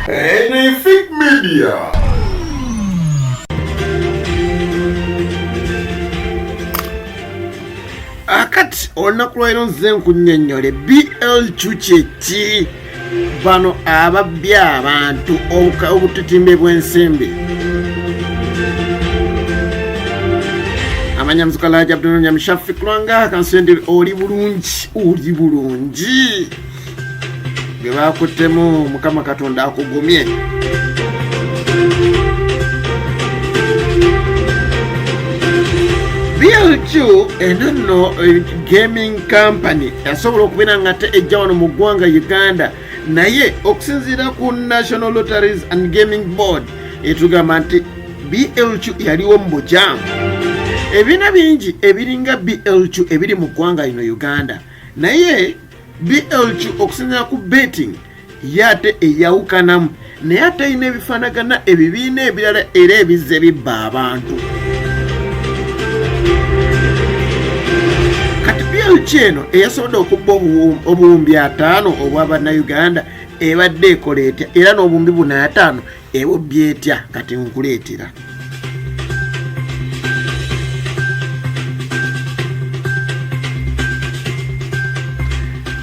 Anything Media. Akati olunaku lwaliro nze nkunnyonnyole BLQ kyeki. Bano ababbi abantu obutitimbe bw'ensimbi. Amanya muzukalaja Abdul Nyamshafi Kulwanga kansendi oli bulungi, oli bulungi. Bwe bakuttemu Mukama Katonda akugumye. BLQ eno nno gaming company yasobola okubeera nga ate ejja wano mu ggwanga Uganda, naye okusinziira ku National Lotteries and Gaming Board etugamba nti BLQ yaliwo mu bukyamu. Ebibiina bingi ebiringa BLQ ebiri mu ggwanga lino Uganda, naye BLQ okusinziira ku betting ye ate eyawukanamu, naye ate erina ebifaanagana ebibiina ebirala era ebizze bibba abantu. Kati BLQ eno eyasobodde okubba obuwumbi 50 obwa bannayuganda ebadde ekola etya, era n'obuwumbi buno 50 ebubbye etya? Kati nkuleetera.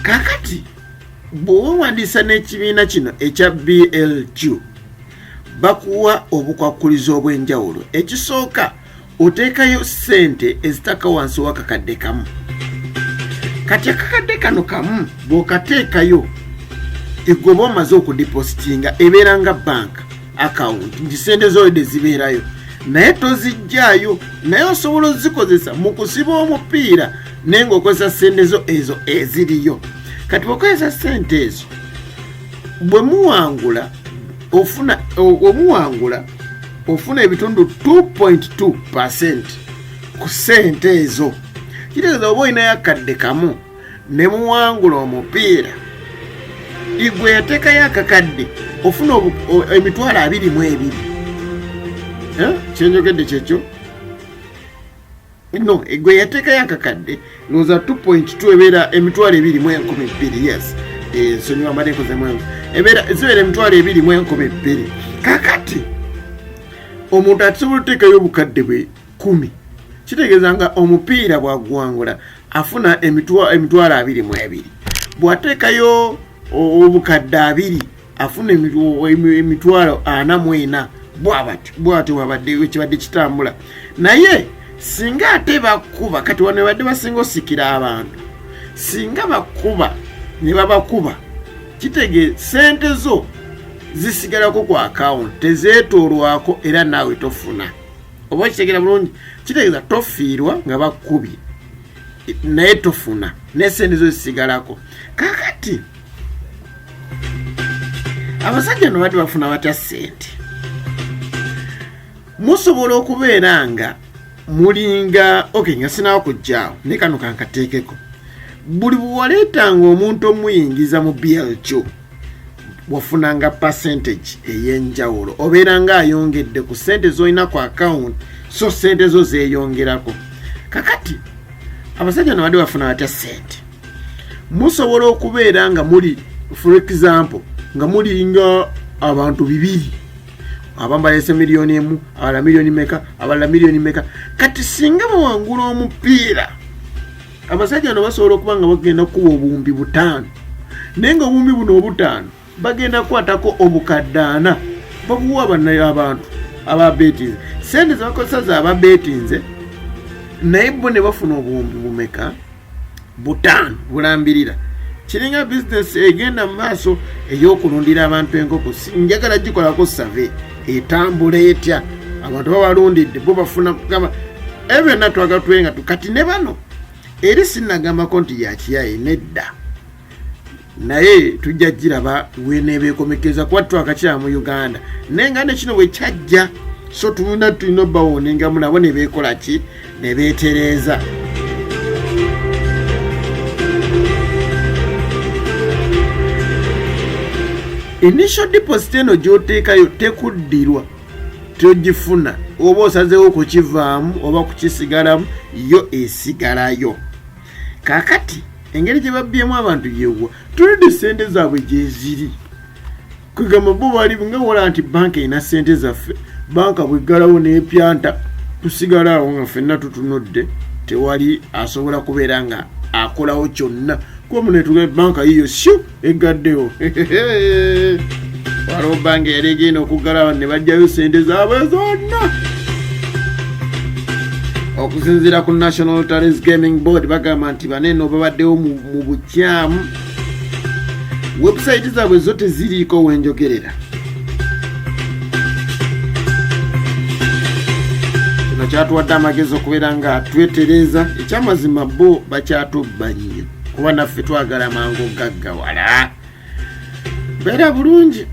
Kakati bw'owewandiisa n'ekibiina kino ekya BLQ bakuwa obukwakkulizo obw'enjawulo. Ekisooka, oteekayo ssente ezitaka wansi w'akakadde kamu. Kati akakadde kano kamu bw'okateekayo, egoba omaze okudipositinga, ebeera nga bank account nti ssente z'olede zibeerayo, naye tozijjaayo, naye osobola ozikozesa mu kusiba omupiira naye ng'okozesa ssente zo ezo eziriyo. Kati bw'okozesa ssente ezo, bwe muwangula ofuna, omuwangula ofuna ebitundu 2.2% ku ssente ezo. Kitegeeza oba olinayo akadde kamu ne muwangula omupiira, igwe yateekayo akakadde ofuna emitwalo 22. Kyenjogedde kyekyo? No, gwe yateekayo akakadde ndowooza 2.2 ebeera emitwalo ebiri mu enkumi bbiri. Yes, nsonyiwa mbadde nkozemu ebeera zibeera emitwalo ebiri mu enkumi bbiri. Kakati omuntu asobola oteekayo obukadde bwe 10, kitegeeza nga omupiira bwagwangula afuna emitwalo 22. Bw'ateekayo obukadde 20 afuna emitwalo 44. Bwabati bwatyo bwabadde kibadde kitambula. Naye singa ate bakuba, kati wano badde basinga osikira abantu, singa bakuba ne babakuba, kitege sente zo zisigalako ku akawunti, tezeetoolwako, era naawe tofuna. Oba okitegera bulungi? Kitegeeza tofiirwa nga bakubye, naye tofuna, ne sente zo zisigalako. Kakati abasajja no badde bafuna batya sente? Musobola okubeera nga mulinga ok, nga sinawo kujjaawo, naye kano kankateekeko. Buli bwewaleetanga omuntu omuyingiza mu BLQ wafunanga percentage ey'enjawulo, obeera nga ayongedde ku sente z'olina ku account, so sente zo zeeyongerako. Kakati abasajja no badde bafuna batya sente? Musobola okubeera nga muli, for example, nga mulinga abantu bibiri, abamu balese miliyoni emu, abalala miliyoni meka, abalala miliyoni meka. Kati singa bawangula omupiira, abasajja no basobola okuba nga bagenda kukuba obuwumbi 5, naye nga obuwumbi buno obutaano bagenda kukwatako obukadde 40 babuwa bannayo abantu ababetinze. Sente zebakozesa zababetinze, naye bo ne bafuna obuwumbi bumeka? 5 bulambirira. Kiringa bizinesi egenda mu maaso ey'okulundira abantu enkoko. Njagala gikolako save etambula etya, abantu babalundidde bo bafuna gamba ebyo byonna twagala tube nga kati ne bano eri sinnagambako nti yakiyaye nedda, naye tujja giraba weneebeekomekeza kuba twakakiraba mu Uganda, naye nga ne kino bwe kyajja, so tulina obawoningamu nabo ne beekola ki, ne beetereeza. Initial deposit eno gy'oteekayo tekuddirwa, togifuna, oba osazeewo kukivaamu oba kukisigalamu, yo esigalayo. Kaakati engeri gye babbyemu abantu yewa, tulidde sente zaabwe gyeziri. Kwegamba bo bali nga wala nti banka erina sente zaffe, banka bweggalawo n'epyanta, tusigala awo nga ffenna tutunudde, tewali asobola kubeera nga akolawo kyonna, kuba munetuga banka yiyo syu eggaddewo. Waliwo banka yali egenda okuggalawo ne bajjayo sente zaabwe zonna. Okusinziira ku National Lotteries Gaming Board, bagamba nti baneno babaddewo mu bukyamu, webusayiti zaabwe zo teziriiko wenjogerera. Kino kyatuwadde amagezi okubeera nga twetereeza. Ekyamazima bo bakyatubba nnyo, kuba naffe twagala mangu gaggawala. Beera bulungi.